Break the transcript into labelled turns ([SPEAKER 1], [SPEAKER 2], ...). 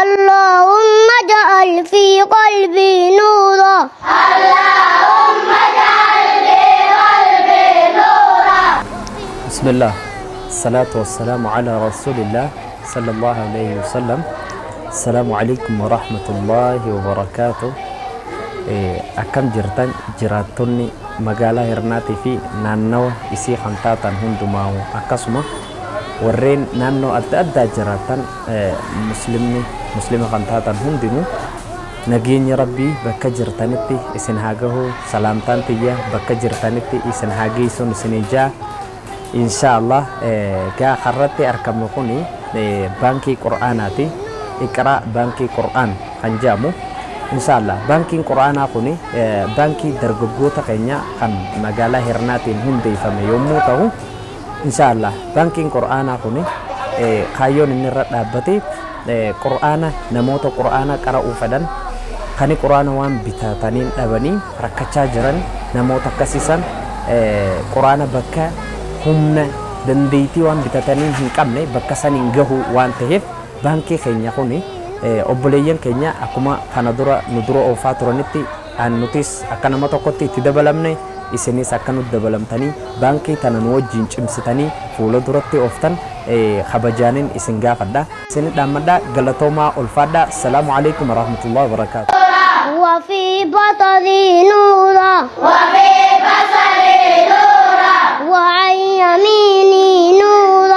[SPEAKER 1] اللهم اجعل في قلبي نورا. اللهم اجعل في قلبي نورا.
[SPEAKER 2] Bismillah, salaatu wassalaamu ala rasuulillah sallallahu alayhi wasallam. Assalaamu alaikum warahmatullahi wabarakaatuh. Akkam jirtan jiraattonni magaalaa Hirnaatii fi naannawa isii kan taatan hundumaa'u, akkasuma warreen naannoo adda addaa jiraatan, muslimni muslima kan taatan hundinuu, nageenyi Rabbii bakka jirtanitti isin haa gahu. Salaamtaan tiyya bakka jirtanitti isin haa geessuun isinii jaa. Insha Allah, gaa karratti argamnu kuni baankii Qur'aanaati, Iqraa Baankii Qur'aan kan jedhamu. Insha Allah, baankiin Qur'aanaa kuni baankii dargaggoota keenya kan magaalaa Hirnaatiin hundeeffame yommuu ta'u, insha Allah, baankiin Qur'aanaa kuni kaayyoon inni irra dhaabbate Qur'aana, namoota Qur'aana qara'uu fedhan, kani Qur'aana waan bitataniin dhabanii rakkachaa jiran, namoota akkasiisan Qur'aana bakka humna dandeettii waan bitatanii hin qabne bakka saniin gahu waan ta'eef, baankii keenya kuni obboleeyyan keenya akkuma kana dura nu dura oofaa turanitti nutis akka nama tokkotti itti dabalamne, isinis akka nutti dabalamtanii baankii tana nu wajjin cimsitanii fuula duratti ooftan kabajaanin isin gaafadha. Isin dhaammadha. Galatoomaa, ulfaadha. Salaamu alaikum warahmatullahi wabarakaatu.
[SPEAKER 1] وفي بصري نورا. وفي بصري نورا. وعن يميني نورا.